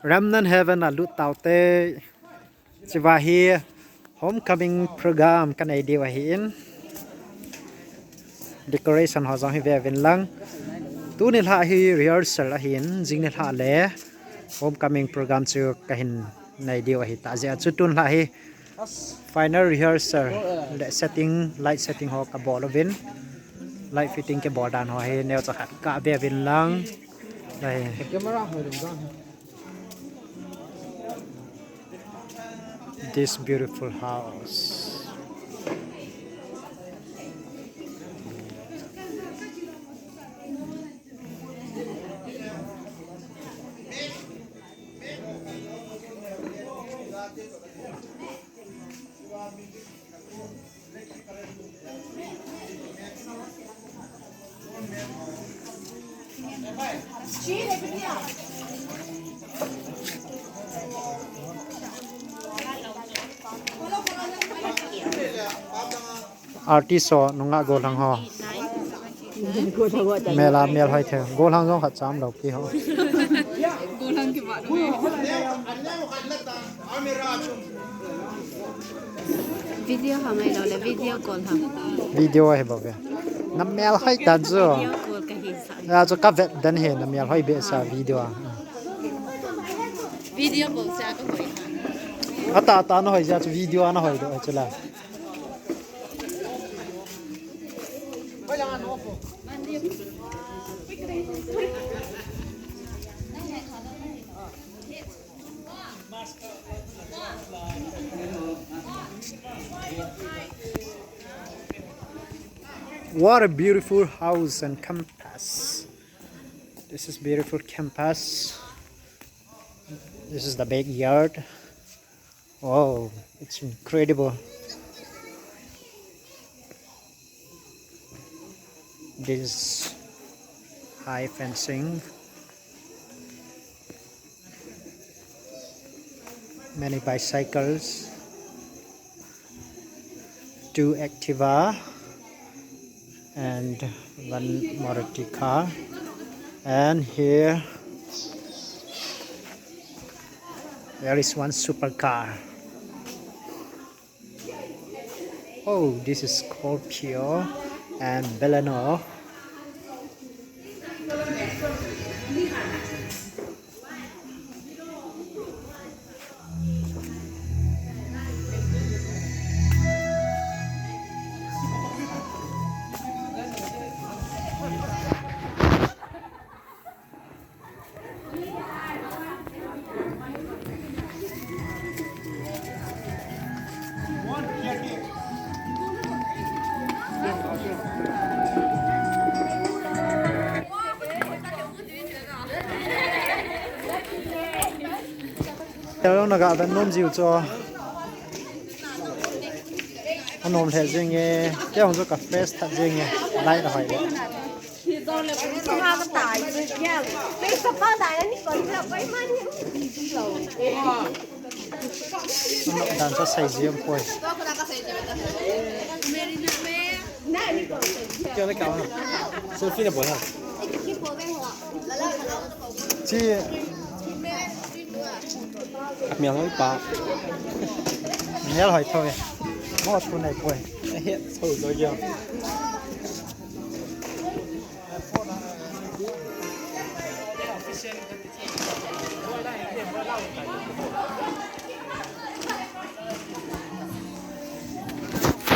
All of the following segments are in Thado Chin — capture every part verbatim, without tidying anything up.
Remnant Heaven a lut taute. Chiva hi homecoming program kanei diu ahin. Decoration ho jong hi ve uvin lang. Tuni lha hi rehearsal ahin, jing ni lha le homecoming program chu kahin nei diu ahi ta jeh a chu tun lha hi final rehearsal le setting, light setting ho kabol uvin. Light fitting kibol dan ho hi neocha khat kave uvin lang. Lai. This beautiful house. Artist ho nunga gollhang ho. Mela mel hoi the. Gollhang jong khat cham lou pi ho. Gollhang ki ba. Video ha mai lo le video call ha. Video hi bou ve. Na mel hoi ta jo. Video call ka hi sa. Ya jo ka vet dan he na mel hoi be sa video a. Video call sa ka hoi ha. Ata ata na hoi ja video ana hoi do chu la. What a beautiful house and campus. This is beautiful campus. This is the backyard. Wow, it's incredible. This high fencing. Many bicycles. Two Activa and one Maruti car. And here there is one supercar. Oh, this is Scorpio and Baleno. Hello, naga ven nom jiu cho. Anom lheh jeng e. Kei hung chu ka fresh that jeng e. Light ahoi le. Dan sa sai jeng poi. Kya na kya? Selfie na bola. Chi. Mial hoi pa. Mial hoi thoi. Mo thu nai poi. He, so so yo.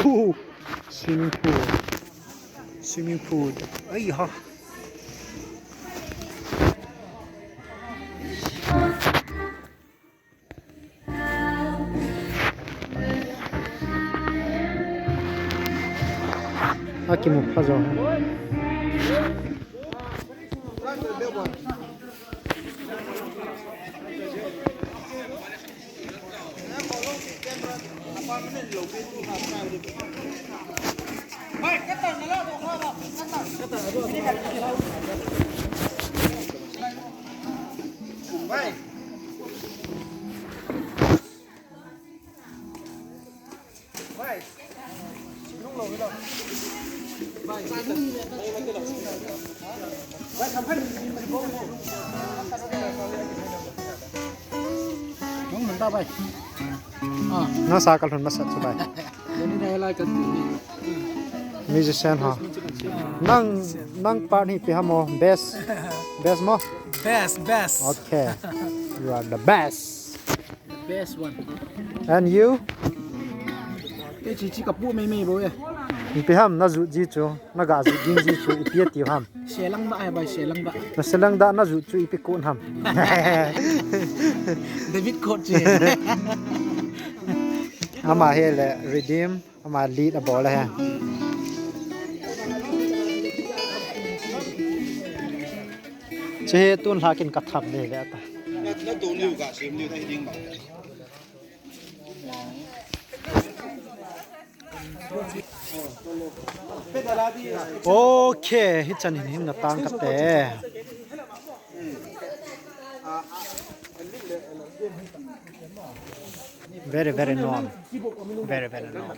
Ooh, swimming pool. Swimming pool. Ai ha. Akimu pha jo. Nang sa kalhun masat chu bai. Musician ha. Nang, nang part hi ipi ham o? Best. Best mo? Best, best. Okay. You are the best. Best one. And you? Kei chi chi kapu mei mei bou e. Ipi ham najut ji chu, naga jut ding ji chu ipi atiu ham? Selang da hai bai, selang da. Naselang da najut chu ipi kun ham? David Court chi. Ama hi le Redeem. Ama lead abol ahi. Chehi tun lhakin katham le le ta. Okay, hichan hin hin natang kate. Very, very norm. Very, very norm.